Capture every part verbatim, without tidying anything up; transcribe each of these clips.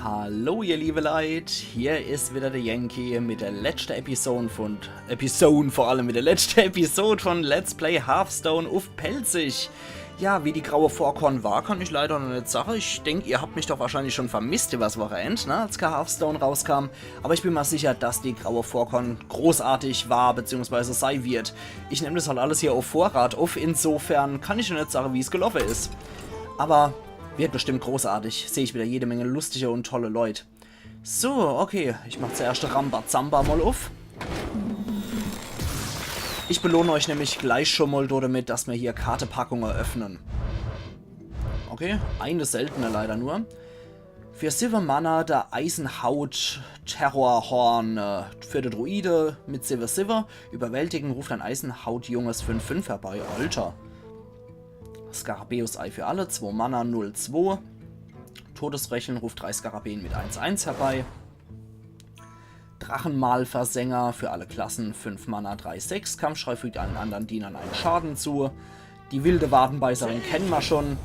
Hallo ihr liebe Leit, hier is wieder der Yankee mit der letschte Episode von, Episode vor allem, mit der letschte Episode von Let's Play Hearthstone uff Pälzisch. Ja, wie die Graue Vorkorn war, kann ich leider noch net sache. Ich denk, ihr habt mich doch wahrscheinlich schon vermisst übers Wochenend, ne, als Hearthstone rauskam. Aber ich bin mal sicher, dass die Graue Vorkorn großartig war, beziehungsweise sei wird. Ich nemm das halt alles hier uff Vorrat uff, insofern kann ich noch net sache, wie's geloffe is. Aber wird bestimmt großartig. Seh ich wieder jede Menge lustige und tolle Leut. So, okay. Ich mach zuerscht Rambazamba mal uff. Ich belohne euch nämlich gleich schon mal damit, dass mir hier Kartepackunge öffnen. Okay, eine seltene leider nur. Für siwwe Mana der Eisenhaut Terrorhorn, äh, für de Druide mit siwwe siwwe. Überwältigen, ruft ein Eisenhautjunges fünf fünf herbei. Alter. Skarabäus-Ei für alle, zwo Mana, null zwo. Todesröcheln, ruft drei Skarabäen mit eins eins herbei. Drachenmalversänger für alle Klassen, fünf Mana, drei sechs. Kampfschrei, fügt allen anderen Dienern einen Schaden zu. Die wilde Wadenbeißerin kennen wir schon.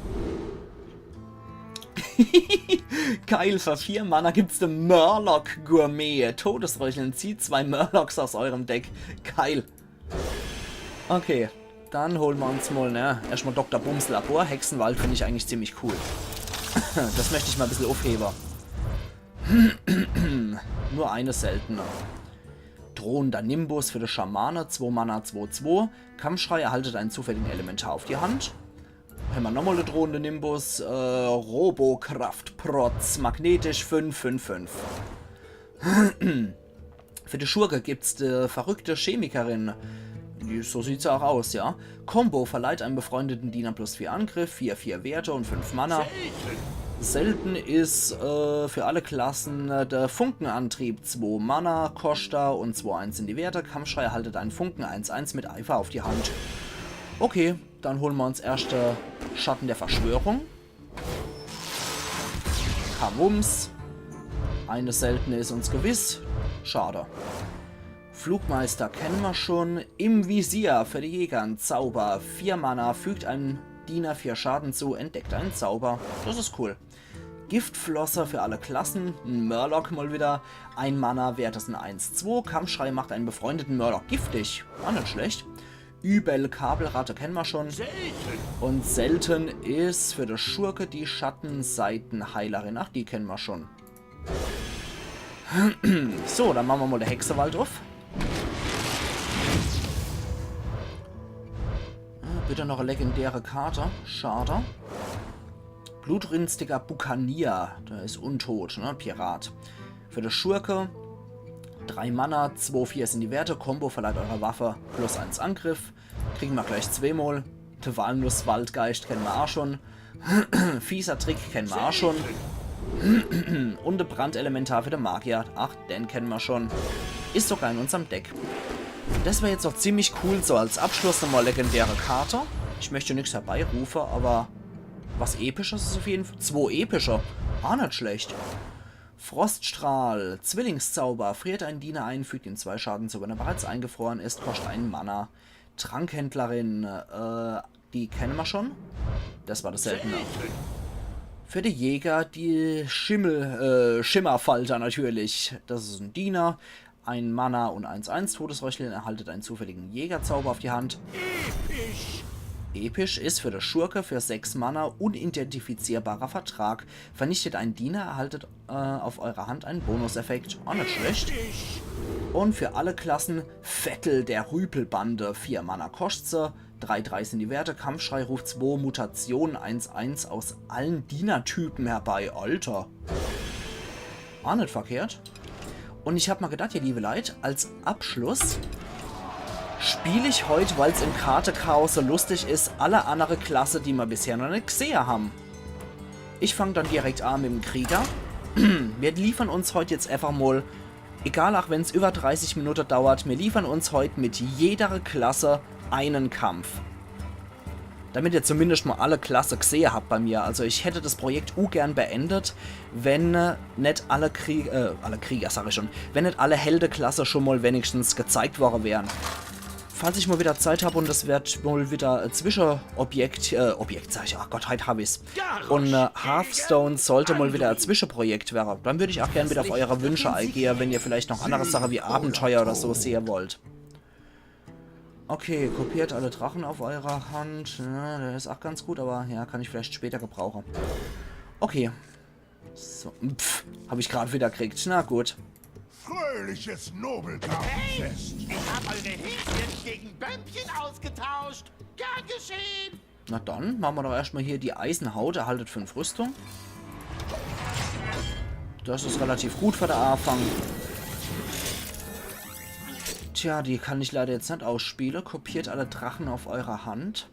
Geil, für vier Mana gibt's den Murloc Gourmet. Todesröcheln, zieht zwei Murlocs aus eurem Deck. Geil. Okay, dann holen wir uns mal, ne, erstmal Doktor Bums Labor. Hexenwald finde ich eigentlich ziemlich cool. Das möchte ich mal ein bisschen aufheben. Nur eine seltene. Drohender Nimbus für die Schamane, zwo Mana, zwo zwo. Kampfschrei, erhaltet einen zufälligen Elementar auf die Hand. Haben wir nochmal den drohenden Nimbus. Äh, Robokraft-Protz, magnetisch, fünf fünf fünf. Für die Schurke gibt's die verrückte Chemikerin. Die, so sieht sie auch aus, ja. Combo, verleiht einem befreundeten Diener plus vier Angriff, vier vier Werte und fünf Mana. Selten is, äh, für alle Klassen, äh, der Funkenantrieb, zwo Mana koscht er und zwo eins in die Werte. Kampfschrei, erhaltet einen Funken, eins eins mit Eifer auf die Hand. Okay, dann holen wir uns erst, äh, Schatten der Verschwörung. Kabums. Eine seltene is uns gewiss. Schade. Flugmeister kennen wir schon. Im Visier für die Jäger ein Zauber. Vier Mana, fügt einem Diener vier Schaden zu, entdeckt einen Zauber. Das is cool. Giftflosser für alle Klassen. Ein Murloc mal wieder. Ein Mana, Werte sind eins zwo. Kampfschrei, macht einen befreundeten Murloc giftig. War net schlecht. Übel, Kabelratte kennen wir schon. Und selten is für die Schurke die Schattenseitenheilerin. Ach, die kennen wir schon. So, dann machen wir mal den Hexewald auf. Ah, bitte noch eine legendäre Karte. Schade. Blutrünstiger Bucanier. Der is untot, ne? Pirat. Für die Schurke. Drei Mana, zwo vier sind die Werte. Combo, verleiht eurer Waffe plus eins Angriff. Kriegen wir gleich zweimal. Der Walnusswaldgeist kennen wir auch schon. Fieser Trick kennen wir auch schon. Und der Brandelementar für den Magier. Ach, den kennen wir schon. Is sogar in unserem Deck. Das wäre jetzt noch ziemlich cool, so als Abschluss nochmal legendäre Karte. Ich möchte nichts herbeirufen, aber was Episches is auf jeden Fall. Zwo epische. Auch nicht schlecht. Froststrahl, Zwillingszauber, friert einen Diener ein, fügt ihm zwei Schaden zu, wenn er bereits eingefroren ist, kostet einen Mana. Trankhändlerin, äh, die kennen wir schon. Das war das seltene. Für die Jäger die Schimmel, äh, Schimmerfalter natürlich. Das is ein Diener. Ein Mana und eins eins. Todesröcheln, erhaltet einen zufälligen Jägerzauber auf die Hand. Episch is für die Schurke für sechs Mana unidentifizierbarer Vertrag. Vernichtet einen Diener, erhaltet, äh, auf eurer Hand einen Bonuseffekt. Auch nicht schlecht. Und für alle Klassen Vettel der Rüpelbande. Vier Mana koscht se. Drei drei sind die Werte. Kampfschrei, ruft zwo Mutationen eins eins aus allen Dienertypen herbei. Alter. Auch nicht verkehrt. Und ich hab mal gedacht, ihr liebe Leit, als Abschluss spiel ich heut, weil's im Kartechaos so lustig is, alle andere Klasse, die wir bisher noch nicht gesehe haben. Ich fang dann direkt an mit dem Krieger. Wir liefern uns heut jetzt einfach mal, egal auch wenn's über dreißig Minuten dauert, wir liefern uns heut mit jeder Klasse einen Kampf. Damit ihr zumindest mal alle Klasse gesehe habt bei mir. Also ich hätte das Projekt ungern beendet, wenn, äh, net alle Krieg-, äh, alle Krieger, sag ich schon, wenn net alle Heldeklasse schon mal wenigstens gezeigt worden wären. Falls ich mal wieder Zeit hab und es wird wohl wieder e Zwischenobjekt, äh, Objekt sag ich, ach Gott, heit hab ich's. Und äh, Hearthstone sollte mal wieder e Zwischenprojekt werre, dann würd ich auch gern wieder auf eure Wünsche eingehe, wenn ihr vielleicht noch andere Sache wie Abenteuer oder so sehe wollt. Okay, kopiert alle Drachen auf eurer Hand. Ja, der is auch ganz gut, aber ja, kann ich vielleicht später gebrauche. Okay. So, pff, hab ich grad wieder kriegt. Na gut. Fröhliches Nobelgartenfest. Ich hab eure Häschen gegen Bömpchen ausgetauscht. Gern geschehen. Na dann, mache mer doch erscht mal hier die Eisenhaut. Erhaltet fünf Rüstung. Das is relativ gut für de Aafang. Tja, die kann ich leider jetzt net ausspiele. Kopiert alle Drachen auf eurer Hand.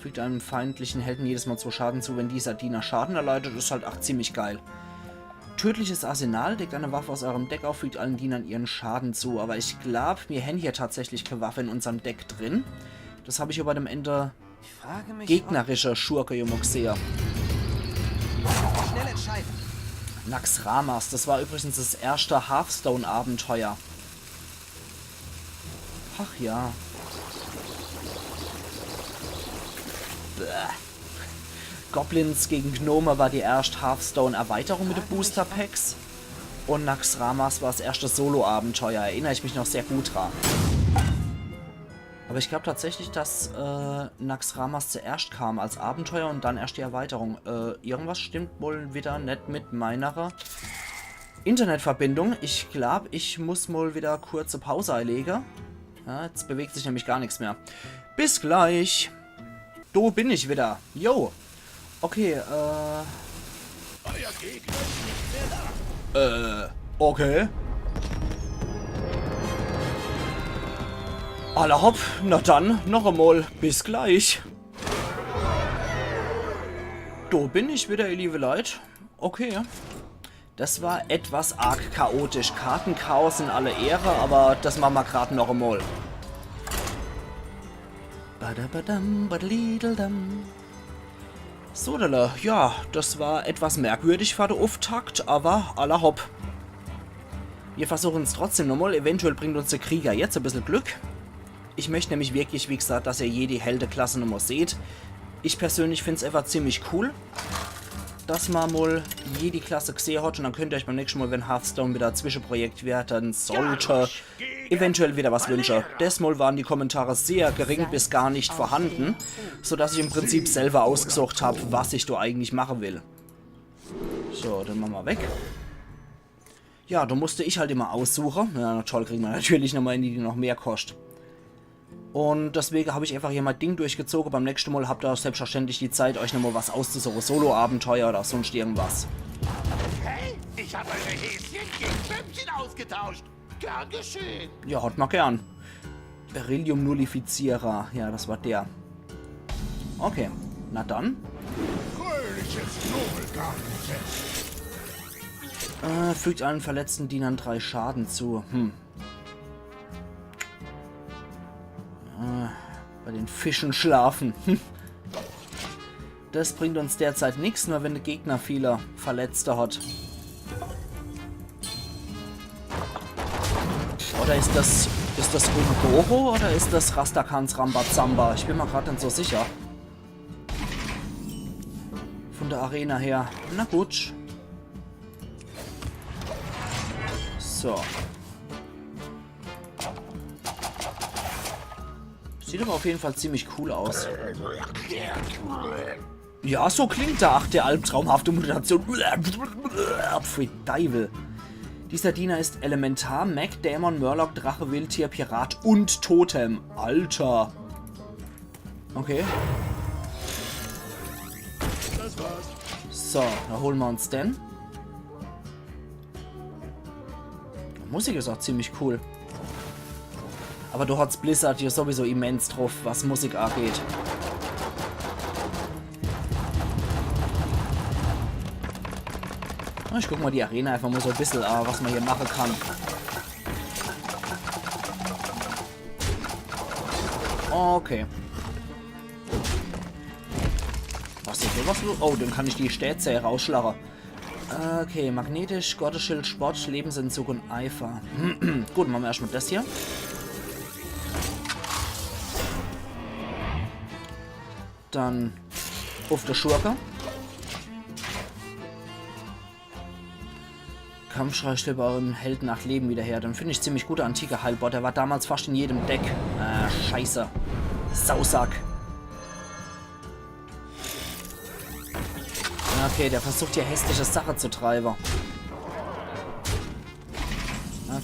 Fügt einem feindlichen Helden jedes Mal zwei Schaden zu, wenn dieser Diener Schaden erleidet. Is halt ach ziemlich geil. Tödliches Arsenal. Deckt eine Waffe aus eurem Deck auf, fügt allen Dienern ihren Schaden zu. Aber ich glaub, mir hän hier tatsächlich ke Waffe in unserm Deck drin. Das hab ich aber bei dem Ende gegnerische Schurke jo mol gesehe. Naxxramas, das war übrigens das erschte Hearthstone-Abenteuer. Ach ja. Bäh. Goblins gegen Gnome war die erscht Hearthstone-Erweiterung mit de Booster-Packs. Und Naxxramas war das erschte Solo-Abenteuer, erinner ich mich noch sehr gut dran. Aber ich glaub tatsächlich, dass äh, Naxxramas zuerscht kam als Abenteuer und dann erscht die Erweiterung. Äh, irgendwas stimmt wohl wieder net mit meiner Internetverbindung. Ich glaub, ich muss mal wieder kurze Pause einlege. Ja, jetzt bewegt sich nämlich gar nix mehr. Bis gleich. Do bin ich wieder. Jo. Okay, äh. Äh, okay. Alla hopp, na dann, noch emol. Bis gleich. Do bin ich wieder, ihr liebe Leit. Okay. Das war etwas arg chaotisch. Kartenchaos in alle Ehre, aber das mache mer grad noch emol. Badabadam, badalidaldam. Sodala, ja, das war etwas merkwürdig für de Auftakt, aber alla hopp. Wir versuchen's trotzdem nochmal. Eventuell bringt uns der Krieger jetzt e bissel Glück. Ich möcht nämlich wirklich, wie gesagt, dass ihr jede Heldeklasse nochmal seht. Ich persönlich find's einfach ziemlich cool, dass ma mal jede Klasse gesehe hat und dann könnt ihr euch beim nächsten Mal, wenn Hearthstone wieder e Zwischenprojekt werden sollte, eventuell wieder was wünsche. Desmal waren die Kommentare sehr gering bis gar nicht vorhanden, sodass ich im Prinzip selber ausgesucht hab, was ich do eigentlich mache will. So, dann mache ma weg. Ja, do musste ich halt immer aussuche. Ja, na toll, kriegen wir natürlich nochmal eine, die noch mehr koscht. Und deswegen hab ich einfach hier mein Ding durchgezogen. Beim nächsten Mal habt ihr selbstverständlich die Zeit, euch nochmal was auszusuchen. Solo-Abenteuer oder sonst irgendwas. Hey, ich hab eure Häschen gegen Bömpchen ausgetauscht. Gern geschehen. Ja, hat ma gern. Beryllium-Nullifizierer. Ja, das war der. Okay, na dann. Fröhliches Nobelgartenfest. Äh, fügt allen verletzten Dienern drei Schaden zu. Hm. Äh, bei den Fischen schlafen. Das bringt uns derzeit nix, nur wenn der Gegner viele Verletzte hat. Oder is das, is das Un'Goro oder is das Rastakhans Rambazamba? Ich bin mir grad net so sicher. Von der Arena her. Na gut. So. Sieht aber auf jeden Fall ziemlich cool aus. Ja, so klingt er. Ach, der albtraumhafte Mutation. Pfui Deiwel. Dieser Diener ist Elementar, Mech, Dämon, Murloc, Drache, Wildtier, Pirat und Totem. Alter. Okay. So, da holen wir uns den. Die Musik is auch ziemlich cool. Aber do hat's Blizzard hier sowieso immens druff, was Musik angeht. Ich guck mal die Arena einfach mal so e bissel an, was man hier machen kann. Okay. Was is sowas los? Oh, dann kann ich die Städte rausschlagen. Okay, magnetisch, Gottesschild, Spott, Lebensentzug und Eifer. Gut, machen wir erstmal das hier. Dann uff de Schurke. Kampfschrei stellt bei euren Helden acht Leben wieder her. Den find ich ziemlich gut, der antike Heilbot. Der war damals fast in jedem Deck. Äh, scheiße. Sausack. Okay, der versucht hier hässliche Sache zu treibe.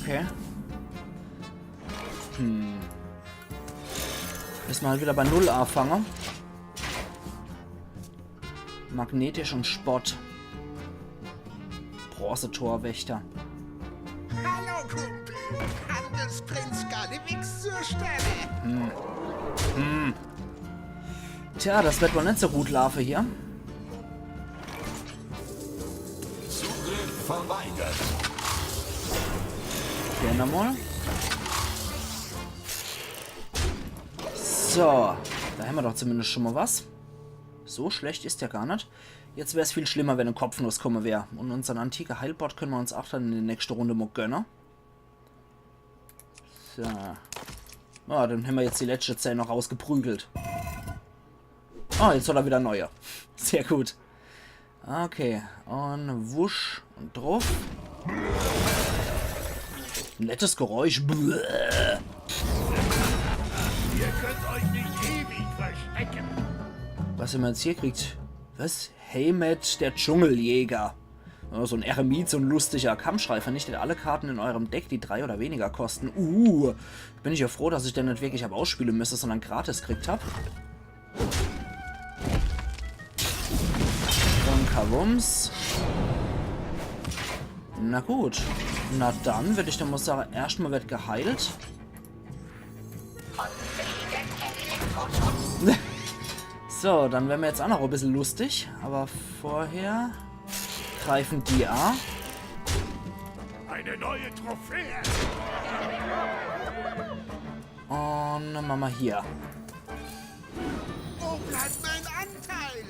Okay. Hm. Müssen wir halt wieder bei Null anfangen. Magnetisch und Spott. Bronzetorwächter. Hallo, Kumpel. Kann des Prinz Gallywix zur Stelle. Hm. Hm. Tja, das wird wohl net so gut laufen hier. Zugriff verweigert. Hier nochmal. So, da hämmer doch zumindest schon mal was. So schlecht is der gar net. Jetzt wär's viel schlimmer, wenn e Kopfnuss komme wär. Und unsern antike Heilbot können wir uns auch dann in der nächsten Runde mal gönnen. So. Ah, den hämmer jetzt die letzte Zeit noch rausgeprügelt. Ah, jetzt hat er wieder neue. Sehr gut. Okay, und wusch und drauf. Nettes Geräusch. Bläh. Ihr könnt euch nicht ewig verstecken. Was hämmer jetzt hier kriegt? Was? Hemet, der Dschungeljäger. Ja, so en Eremit, so en lustiger Kampfschrei. Vernichtet alle Karten in eurem Deck, die drei oder weniger kosten. Uh, bin ich ja froh, dass ich den net wirklich hab ausspielen müssen, sondern gratis kriegt hab. Und Kawumms. Na gut. Na dann würd ich dann mal sagen, erscht mal wird geheilt. So, dann wären wir jetzt auch noch ein bisschen lustig, aber vorher greifen die an. Eine neue Trophäe. Und dann machen wir hier. Wo bleibt mein Anteil?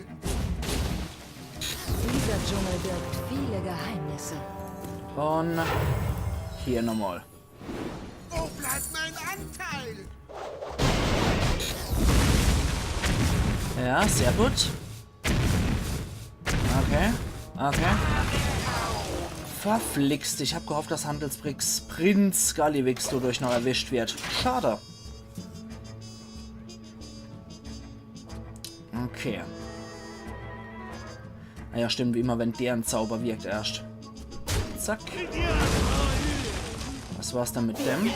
Dieser Dschungel birgt viele Geheimnisse. Und hier nochmal. Wo bleibt mein Anteil? Ja, sehr gut. Okay, okay. Verflixt, ich hab gehofft, dass Handelsprinz Prinz Gallywix dadurch noch erwischt wird. Schade. Okay. Ah ja, stimmt, wie immer, wenn der en Zauber wirkt erscht. Zack. Was war's dann mit dem?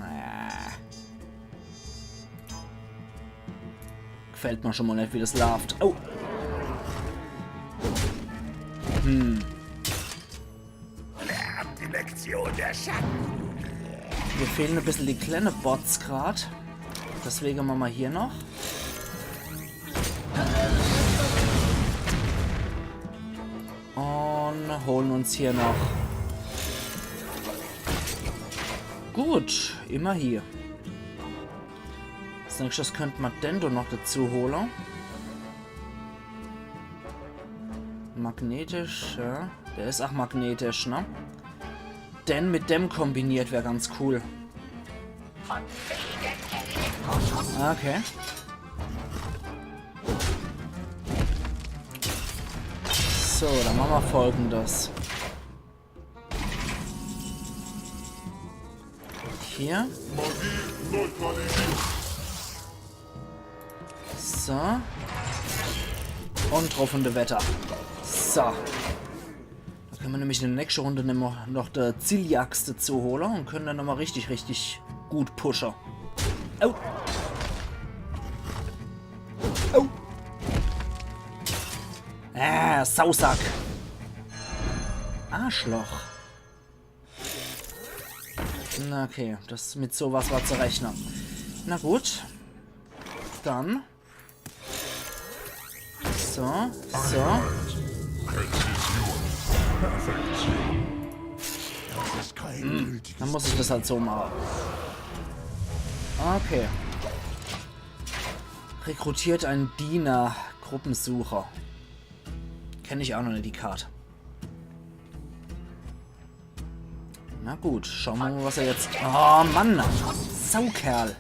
Ah. Gefällt mir schon mal net, wie das läuft. Oh. Hm. Lernt die Lektion der Schatten. Mir fehlen ein bisschen die kleine Bots grad. Deswegen machen wir hier noch. Und holen uns hier noch. Gut, immerhin. Als nächstes könnte man den doch noch dazu holen. Magnetisch, ja. Der is auch magnetisch, ne? Den mit dem kombiniert wär ganz cool. Okay. So, dann machen wir Folgendes. Hier. So. Und drauf in die Wetter. So. Da können wir nämlich in der nächsten Runde nämlich noch die Ziliax dazu holen und können dann nochmal richtig, richtig gut pushen. Oh. Oh. Ah, Sausack. Arschloch. Na okay, das, mit sowas war zu rechnen. Na gut. Dann. So, so. Hm, dann muss ich das halt so machen. Okay. Rekrutiert einen Diener, Gruppensucher. Kenn ich auch noch nicht, die Karte. Na gut, schauen wir mal, was er jetzt. Oh Mann! Saukerl!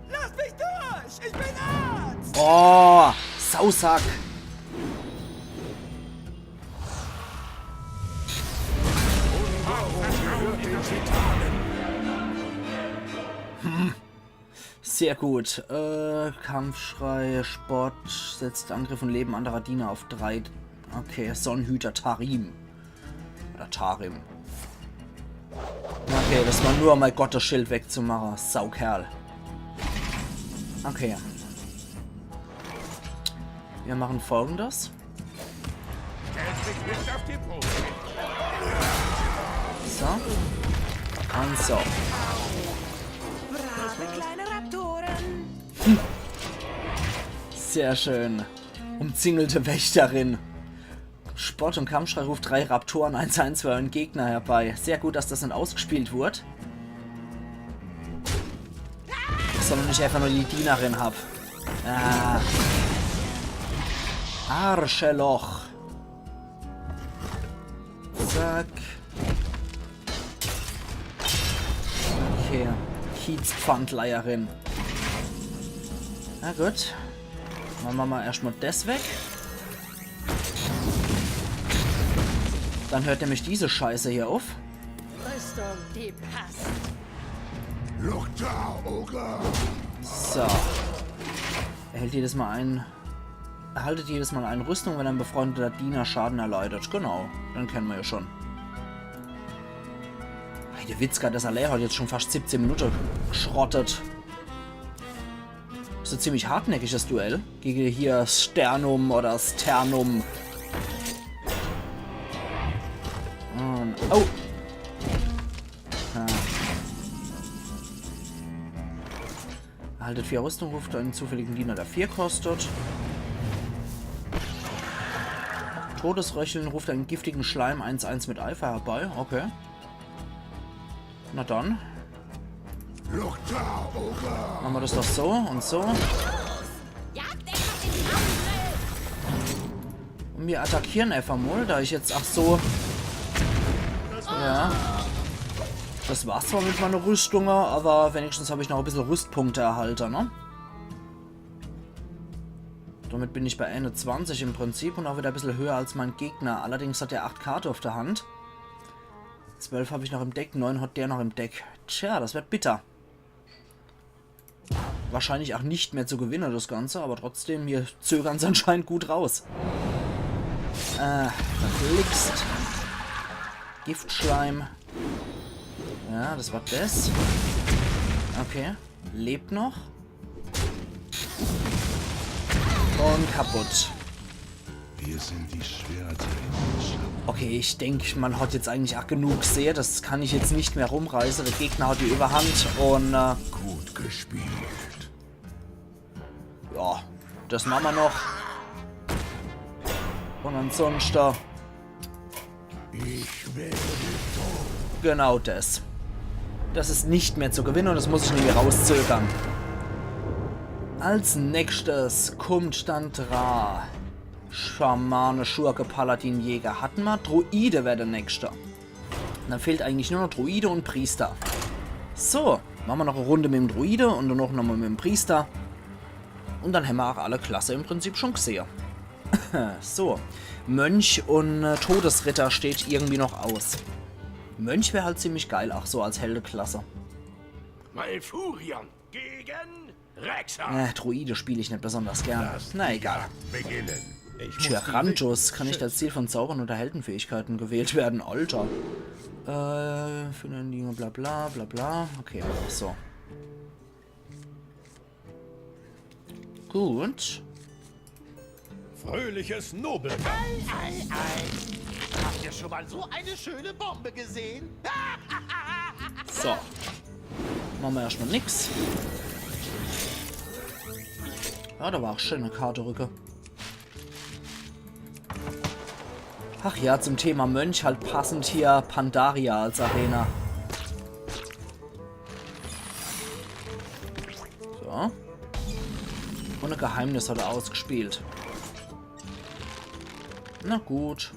Lasst Oh, Sausack. Hm. Sehr gut. Äh, Kampfschrei, Spott, setzt Angriff und Leben anderer Diener auf drei. Okay, Sonnenhüter Tarim. Oder Tarim. Okay, das war nur, um mein Gottesschild wegzumachen. Saukerl. Okay. Wir machen Folgendes. So. Und so. Brave kleine Raptoren. Sehr schön. Umzingelte Wächterin. Spott und Kampfschrei ruft drei Raptoren eins eins für euren Gegner herbei. Sehr gut, dass das net ausgespielt wurd. Sondern ich einfach nur die Dienerin hab. Ah. Arscheloch. Zack. Okay. Kiezpfandleierin. Na gut. Mache mer mal erscht mal des weg. Dann hört nämlich diese Scheiße hier auf. Rüstung, die passt. Look da, Ogre! So. Erhält jedes Mal ein. Erhaltet jedes Mal eine Rüstung, wenn ein befreundeter Diener Schaden erleidet. Genau, den kennen wir ja schon. Hey, der Witzka, das Allee hat jetzt schon fast siebzehn Minuten geschrottet. Ist ein ziemlich hartnäckiges Duell. Gegen hier Sternum oder Sternum. Und, oh! Ah. Erhaltet vier Rüstung, ruft einen zufälligen Diener, der vier kostet. Todesröcheln, ruft einen giftigen Schleim eins eins mit Eifer herbei. Okay. Na dann. Look da, Ogre! Mache mer das doch so und so. Jagt einfach in die Augen. Und wir attackieren einfach mal, da ich jetzt, ach so. Ja. Das war's zwar mit meiner Rüstung, aber wenigstens hab ich noch ein bisschen Rüstpunkte erhalten, ne? Damit bin ich bei einundzwanzig im Prinzip und auch wieder ein bisschen höher als mein Gegner. Allerdings hat er acht Karte auf der Hand. Zwölf hab ich noch im Deck, neun hat der noch im Deck. Tja, das wird bitter. Wahrscheinlich auch nicht mehr zu gewinnen, das Ganze, aber trotzdem, wir zögern's anscheinend gut raus. Äh, verflixt. Giftschleim. Ja, das war das. Okay. Lebt noch. Und kaputt. Wir sind die Schwerter in den Schatten. Okay, ich denk, man hat jetzt eigentlich auch genug gesehen. Das kann ich jetzt nicht mehr rumreißen. Der Gegner hat die Überhand und, äh, gut gespielt. Ja, das mache mer noch. Und ansonsten. Ich werde tot. Genau das. Das ist nicht mehr zu gewinnen und das muss ich nämlich rauszögern. Als nächstes kommt dann dra. Schamane, Schurke, Paladin, Jäger. Hatten mer. Druide wär der nächste. Dann fehlt eigentlich nur noch Druide und Priester. So, mache mer noch eine Runde mit dem Druide und dann noch nochmal mit dem Priester. Und dann hämmer auch alle Klasse im Prinzip schon gesehen. So, Mönch und, äh, Todesritter steht irgendwie noch aus. Mönch wär halt ziemlich geil, auch so als Heldeklasse. Malfurion gegen Rexxar. Äh, Druide spiel ich nicht besonders gern. Na egal. Beginnen. Tyrantus kann nicht als Ziel von Zaubern oder Heldenfähigkeiten gewählt werden. Alter. Äh, für den Dinge, bla bla bla bla. Okay, so. Gut. Fröhliches Nobel. Ei, ei, ei. Habt ihr schon mal so eine schöne Bombe gesehen? So. Mache mer erstmal nix. Ja, da war auch schöne Karte rücke. Ach ja, zum Thema Mönch halt passend hier Pandaria als Arena. So. Und ein Geheimnis hat er ausgespielt. Na gut.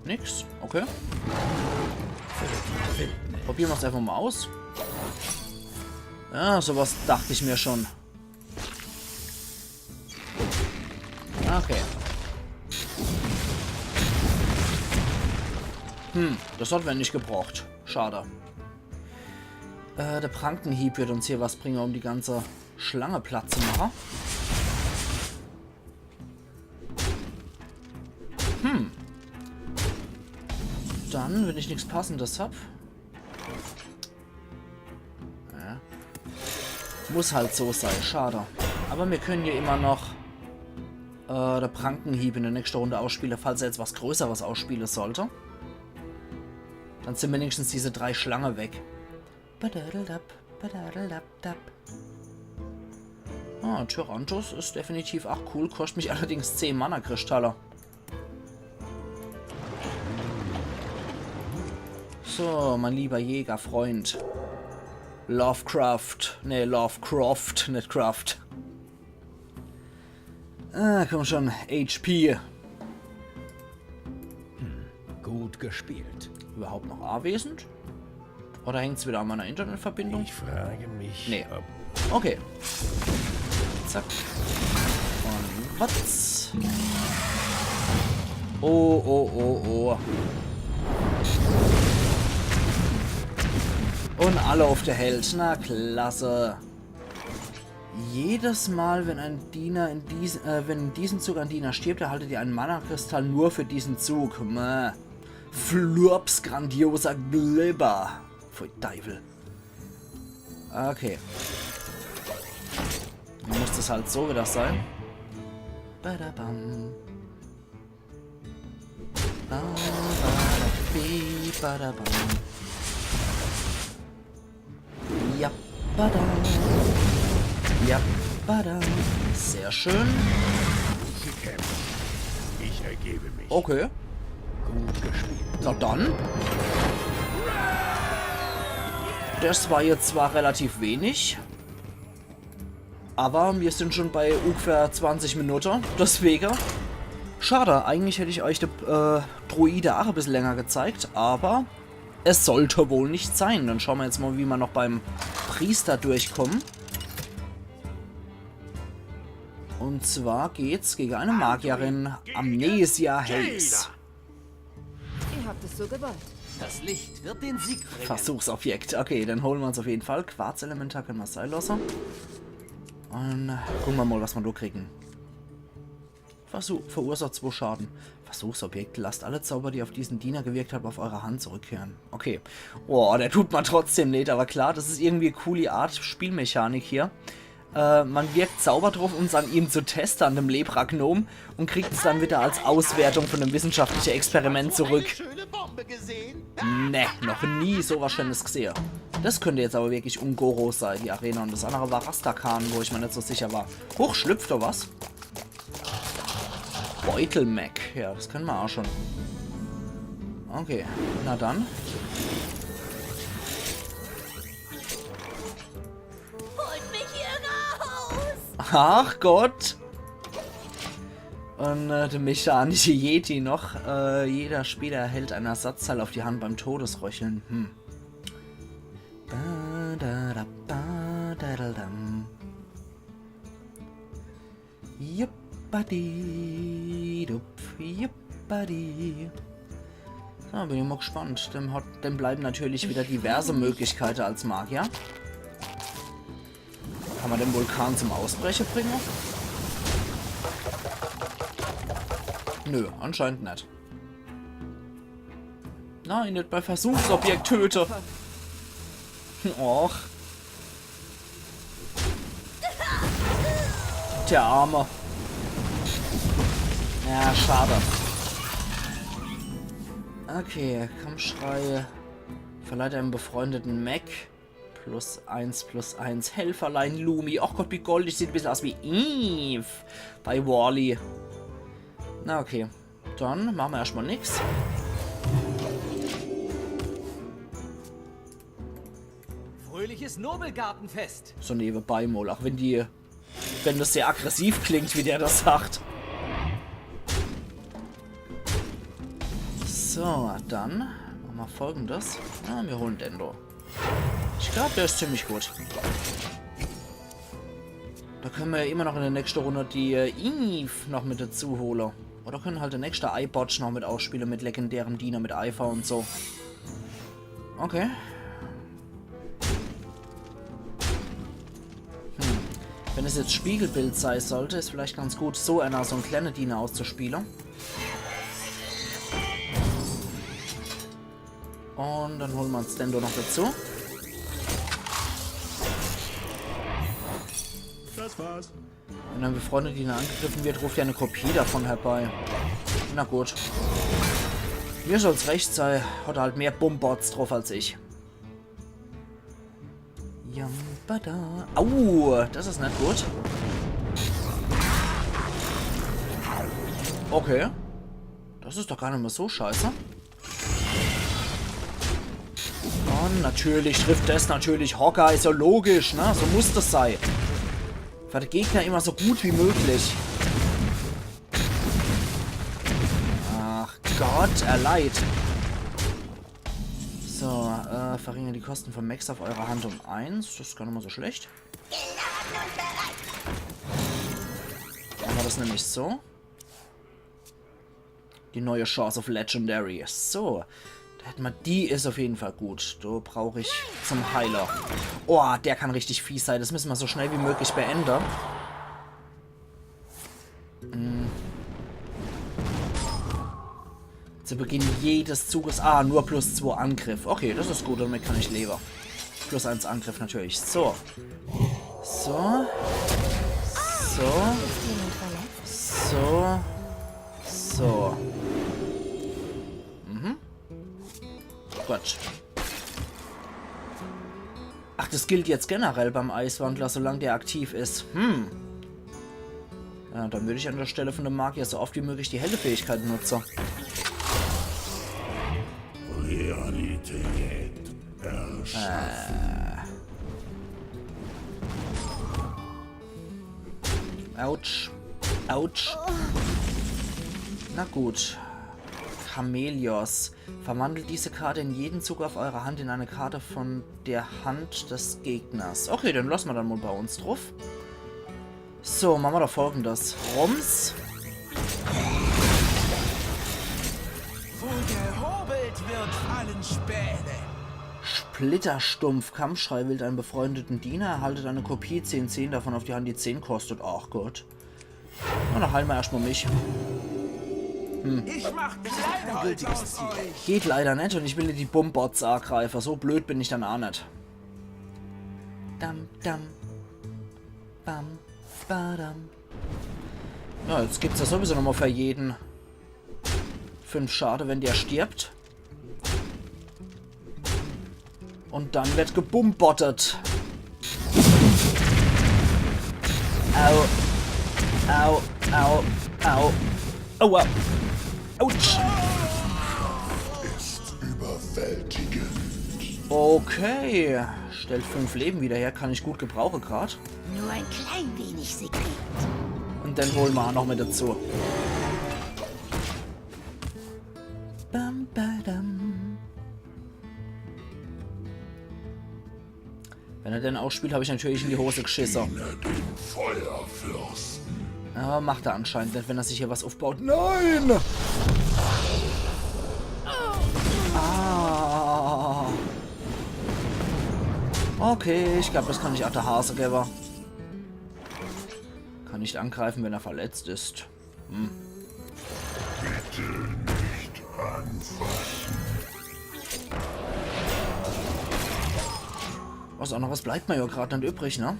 Nix. Okay. Probieren wir's einfach mal aus. Ja, sowas dachte ich mir schon. Das hat wenig gebraucht. Schade. Äh, der Prankenhieb wird uns hier was bringen, um die ganze Schlange platt zu machen. Hm. Dann, wenn ich nichts Passendes hab. Ja. Muss halt so sein, schade. Aber wir können hier immer noch äh, der Prankenhieb in der nächsten Runde ausspielen, falls er jetzt was Größeres ausspielen sollte. Dann sind wenigstens diese drei Schlangen weg. Badadadab, badadadabdab. Ah, Tyrantos ist definitiv auch cool, kostet mich allerdings zehn Mana-Kristalle. So, mein lieber Jägerfreund. Lovecraft. Nee, Lovecraft, nicht Craft. Ah, komm schon, H P. Gut gespielt. Überhaupt noch anwesend? Oder hängt's wieder an meiner Internetverbindung? Ich frage mich, Nee. Ob Okay. Zack. Und watz. Oh, oh, oh, oh. Und alle auf der Held. Na klasse. Jedes Mal, wenn ein Diener in diesem, äh, wenn in diesem Zug ein Diener stirbt, erhaltet ihr einen Mana-Kristall nur für diesen Zug. Mäh. Flurps grandioser Glibber. Pfui Deiwel. Okay. Dann muss das halt so wieder sein. Badabam. Ba, ba, da, bi, ba, da, bam. Ja, bada. Ja, bada. Sehr schön. Ich ergebe mich. Okay. Gut gespielt. Na dann. Das war jetzt zwar relativ wenig, aber wir sind schon bei ungefähr zwanzig Minuten. Deswegen. Schade, eigentlich hätte ich euch den äh, Druide auch ein bisschen länger gezeigt, aber es sollte wohl nicht sein. Dann schauen wir jetzt mal, wie wir noch beim Priester durchkommen. Und zwar geht's gegen eine Magierin, Amnesia Hayes. Ihr habt es so gewollt. Das Licht wird den Sieg bringen. Versuchsobjekt. Okay, dann holen wir uns auf jeden Fall. Quarzelementar können wir sein lassen. Und gucken wir mal, was wir da kriegen. Versuch, verursacht zwei Schaden. Versuchsobjekt. Lasst alle Zauber, die auf diesen Diener gewirkt haben, auf eure Hand zurückkehren. Okay. Boah, der tut mir trotzdem leid, aber klar, das ist irgendwie eine coole Art Spielmechanik hier. Äh, man wirkt Zauber drauf, um es an ihm zu testen, an dem Lepra-Gnom, und kriegt es dann wieder als Auswertung von dem wissenschaftlichen Experiment zurück. Schöne Bombe gesehen. Ne, noch nie so was Schönes gesehen. Das könnte jetzt aber wirklich Un'Goro sein, die Arena. Und das andere war Rastakhan, wo ich mir nicht so sicher war. Huch, schlüpft da was? Beutelmech. Ja, das können wir auch schon. Okay, na dann. Holt mich hier raus! Ach Gott. Und äh, der mechanische Yeti noch. Äh, jeder Spieler erhält ein Ersatzteil auf die Hand beim Todesröcheln. Hm. Ba, da, da, ba, da, da, dam. Juppadi, dup, juppadi. So, bin ich mal gespannt. Dem, hat, dem bleiben natürlich wieder diverse Möglichkeiten als Magier. Kann man den Vulkan zum Ausbrechen bringen? Nö, anscheinend nicht. Nein, nicht bei Versuchsobjekt töte. Och. Der Arme. Ja, schade. Okay, Kampfschrei. Verleiht einem befreundeten Mech. Plus eins, plus eins. Helferlein Lumi. Ach Gott, wie goldig. Sieht ein bisschen aus wie Eve bei Wall-E. Na okay. Dann machen wir erstmal nix. Fröhliches Nobelgartenfest. So nebenbei mal, auch wenn die, wenn das sehr aggressiv klingt, wie der das sagt. So, dann machen wir Folgendes. Ah, wir holen den do. Ich glaube, der ist ziemlich gut. Da können wir ja immer noch in der nächsten Runde die äh, Eve noch mit dazu holen. Oder könne halt de nächschte Eyebotch noch mit ausspiele, mit legendärem Diener, mit Eifer und so. Okay. Hm. Wenn es jetzt Spiegelbild sei sollte, is vielleicht ganz gut, so ener, so en kleine Diener auszuspiele. Und dann hole mer uns den do noch dazu. Das war's. Wenn ein befreundeter Diener angegriffen wird, ruft er eine Kopie davon herbei. Na gut. Mir soll's recht sei, hat er halt mehr Bumbots drauf als ich. Jambada. Au, das is net gut. Okay. Das is doch gar net mal so scheiße. Und natürlich trifft das natürlich Hawkeye, is ja logisch, ne? So muss das sei. Für de Gegner immer so gut wie möglich. Ach Gott, er leid. So, äh, verringert die Kosten von Mechs auf eurer Hand um eins. Das is gar net mal so schlecht. Mache mer das nämlich so. Die neue Chance auf Legendary. So. Do hätt mer, die is auf jeden Fall gut. Do brauch ich zum Heiler. Oh, der kann richtig fies sei. Das müsse mer so schnell wie möglich beende. Hm. Zu Beginn jedes Zuges. Ah, nur plus zwei Angriff. Okay, das is gut, damit kann ich lewe. Plus eins Angriff natürlich. So. So. So. So. So. Mhm. Gut. Ach, das gilt jetzt generell beim Eiswandler, solang der aktiv is. Hm. Ja, dann würd ich an der Stelle von dem Magier so oft wie möglich die Heldefähigkeit nutze. Realität erschaffen. Autsch. Autsch. Na gut. Camelos. Verwandelt diese Karte in jedem Zug auf eurer Hand in eine Karte von der Hand des Gegners. Okay, den lasse mer dann mal bei uns drauf. So, mache mer doch Folgendes. Rums. Wo gehobelt wird, fallen Späne. Splitterstumpf, Kampfschrei, wählt einen befreundeten Diener, erhaltet eine Kopie, zehn Zehn davon auf die Hand, die zehn kostet. Ach Gott. Na, dann heile mer erscht mal mich. Ich mach Kleinholz aus euch. Geht leider net und ich will net die Bumbots angreife. So blöd bin ich dann ach net. Dam, dam. Bam, badam. Ja, jetzt gibt's ja sowieso nochmal für jeden fünf Schade, wenn der stirbt. Und dann wird gebumbottet. Au. Au, au, au. Aua. Autsch. Ist überwältigend. Okay. Stellt fünf Leben wieder her, kann ich gut gebrauche grad. Nur ein klein wenig Sekret. Und den hole mer ach noch mit dazu. Bam, badam. Wenn er den ausspielt, hab ich natürlich in die Hose geschisse. Diene dem Feuerfürsten. Ja, macht er anscheinend net, wenn er sich hier was aufbaut. Nein! Ah. Okay, ich glaub, das kann ich ach de Hase gewwe. Kann nicht angreifen, wenn er verletzt ist. Hm. Bitte nicht anfassen. Was anneres bleibt mer ja grad net übrig, ne?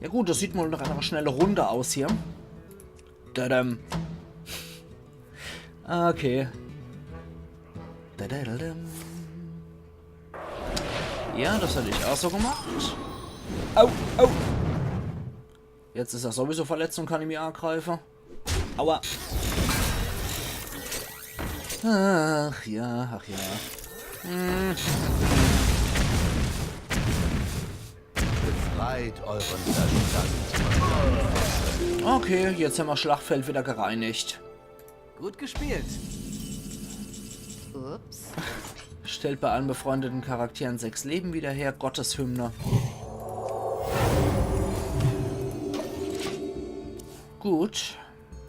Ja gut, das sieht mal nach einer schnellen Runde aus hier. Dadam. Okay. Dadadadam. Ja, das hätt ich auch so gemacht. Au, au. Jetzt ist er sowieso verletzt und kann mich angreifen. Aua. Ach ja, ach ja. Hm. Befreit euren Verstand. Okay, jetzt hämmer Schlachtfeld wieder gereinigt. Gut gespielt. Ups. Stellt bei allen befreundeten Charakteren sechs Leben wieder her. Gotteshymne. Gut.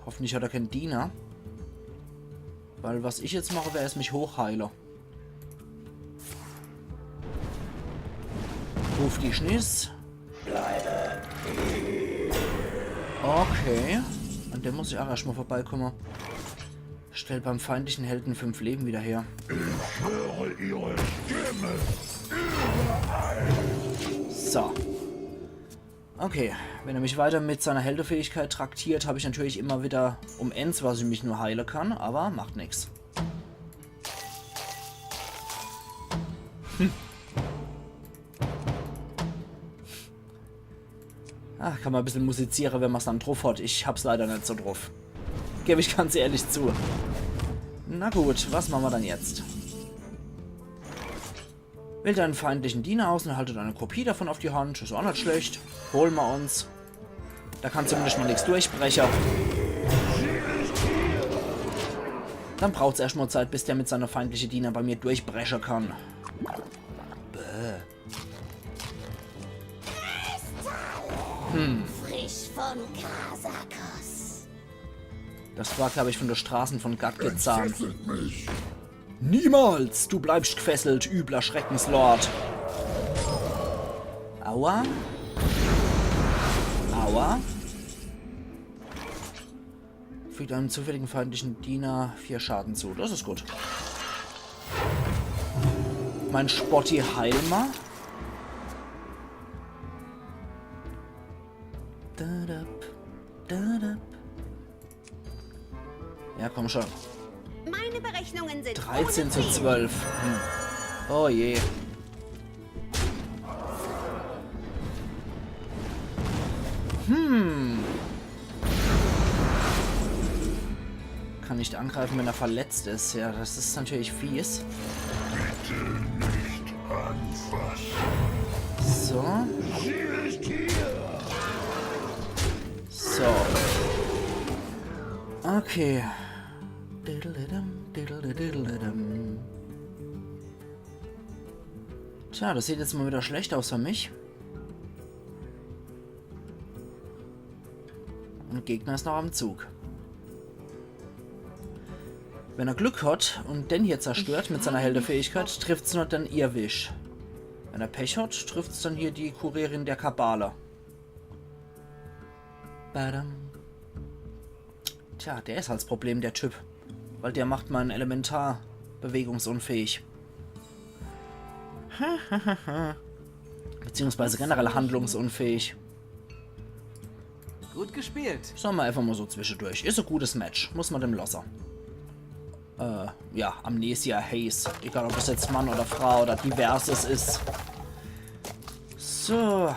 Hoffentlich hat er kein Diener. Weil was ich jetzt mache, wär, is mich hochheile. Ruf die Schniss. Okay. An dem muss ich auch erstmal vorbeikomme. Stellt beim feindlichen Helden fünf Leben wieder her. Ich höre ihre Stimme. So. Okay, wenn er mich weiter mit seiner Heldefähigkeit traktiert, hab ich natürlich immer wieder um eins, was ich mich nur heile kann, aber macht nix. Hm. Ah, kann man e bissel musiziere, wenn man's dann druff hat. Ich hab's leider net so druff. Geb ich ganz ehrlich zu. Na gut, was mache mer dann jetzt? Wählt einen feindlichen Diener aus und erhaltet eine Kopie davon auf die Hand. Is auch net schlecht. Hole mer uns. Da kann zumindest mal nix durchbreche. Dann braucht's erscht mal Zeit, bis der mit seiner feindliche Diener bei mir durchbreche kann. Bäh. Hm. Frisch von Kasakos. Das war, glaub ich, von der Straße von Gatgezahn. Entschlüsselt mich. Niemals! Du bleibst gefesselt, übler Schreckenslord. Aua. Aua. Fügt einem zufälligen feindlichen Diener vier Schaden zu. Das ist gut. Mein Spotti Heilmer. Da, da, da, da. Ja, komm schon. Meine Berechnungen sind dreizehn zu zwölf. Hm. Oh je. Hm. Kann nicht angreifen, wenn er verletzt ist. Ja, das ist natürlich fies. Bitte nicht anfassen. So. Sie ist hier. So. Okay. Tja, das sieht jetzt mal wieder schlecht aus für mich. Und Gegner ist noch am Zug. Wenn er Glück hat und den hier zerstört mit seiner Heldefähigkeit, trifft's nur den Irwisch. Wenn er Pech hat, trifft's dann hier die Kurierin der Kabale. Badam. Tja, der ist halt das Problem, der Typ. Weil der macht mein Elementar bewegungsunfähig. Beziehungsweise generell handlungsunfähig. Gut gespielt. Sag mer einfach mal so zwischendurch. Is e gutes Match. Muss mer dem losse. Äh, ja, Amnesia Hayes. Egal, ob es jetzt Mann oder Frau oder diverses ist. So.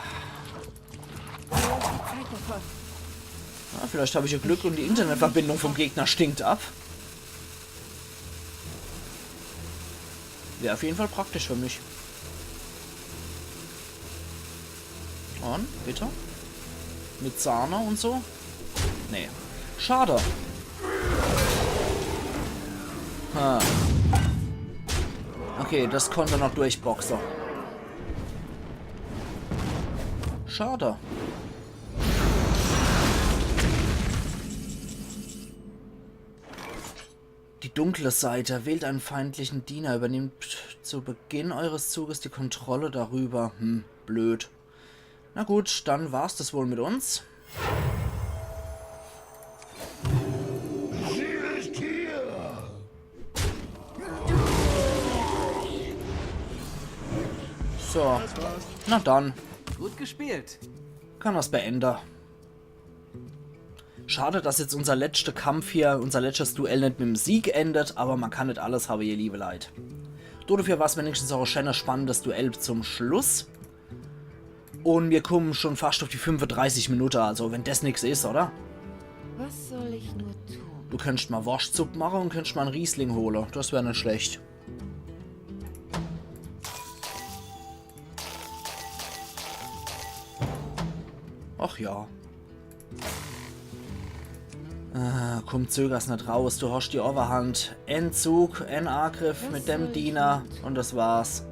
Ja, vielleicht hab ich ja Glück und die Internetverbindung vom Gegner stinkt ab. Wär auf jeden Fall praktisch für mich. Und, bitte? Mit Sahne und so? Nee. Schade. Ha. Okay, das konnt er noch durchboxe. Schade. Die dunkle Seite. Wählt einen feindlichen Diener. Übernimmt zu Beginn eures Zuges die Kontrolle darüber. Hm, blöd. Na gut, dann war's das wohl mit uns. Sie ist hier! So. Na dann. Gut gespielt. Kann er's beende. Schade, dass jetzt unser letzter Kampf hier, unser letztes Duell net mit dem Sieg endet, aber man kann net alles habe, ihr liebe Leit. Dodefür war's wenigstens auch e schönes, spannendes Duell zum Schluss. Und mir kommen schon fast auf die fünfunddreißig Minute, also wenn das nix is, oder? Was soll ich nur tun? Du könntest mal Worschtsupp mache und könntest mal en Riesling hole. Das wär net schlecht. Ach ja. Ah, komm, zöger's net raus. Du hast die Oberhand. En Zug, en Agriff mit dem Diener und das war's.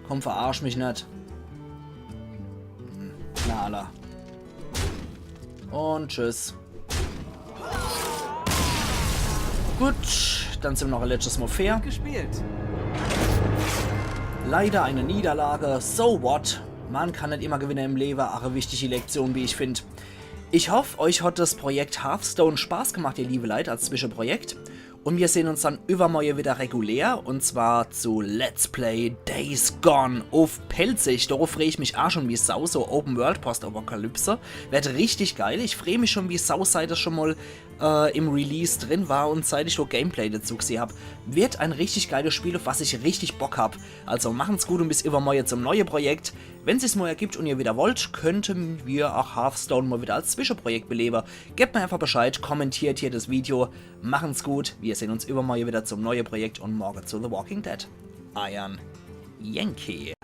Komm, verarsch mich net. Na alla. Und tschüss. Gut, dann sin mer noch e letschtes Mol fair. Gespielt. Leider eine Niederlage. So what? Man kann net immer gewinne im Lewe, ach e wichtige Lektion, wie ich find. Ich hoff, euch hat das Projekt Hearthstone Spaß gemacht, ihr liebe Leit, als Zwischeprojekt. Und wir sehn uns dann iwwermorje wieder regulär, und zwar zu Let's Play Days Gone uff Pälzisch. Dorauf free ich mich ach schon wie Sau, so Open World Postapokalypse. Werd richtig geil. Ich free mich schon wie Sau, seit es schon mol äh, im Release drin war und seit ich do Gameplay dazu gesieh hab. Wird ein richtig geiles Spiel, uff was ich richtig Bock hab. Also machen's gut und bis iwwermorje zum neue Projekt. Wenn sich's mol ergibt und ihr wieder wollt, könnten wir ach Hearthstone mol wieder als Zwischeprojekt belewe. Gebt mer einfach Bescheid, kommentiert hier das Video. Machen's gut, wir sehn uns iwwermorje wieder zum neue Projekt und morje zu The Walking Dead. Eiern Yankee.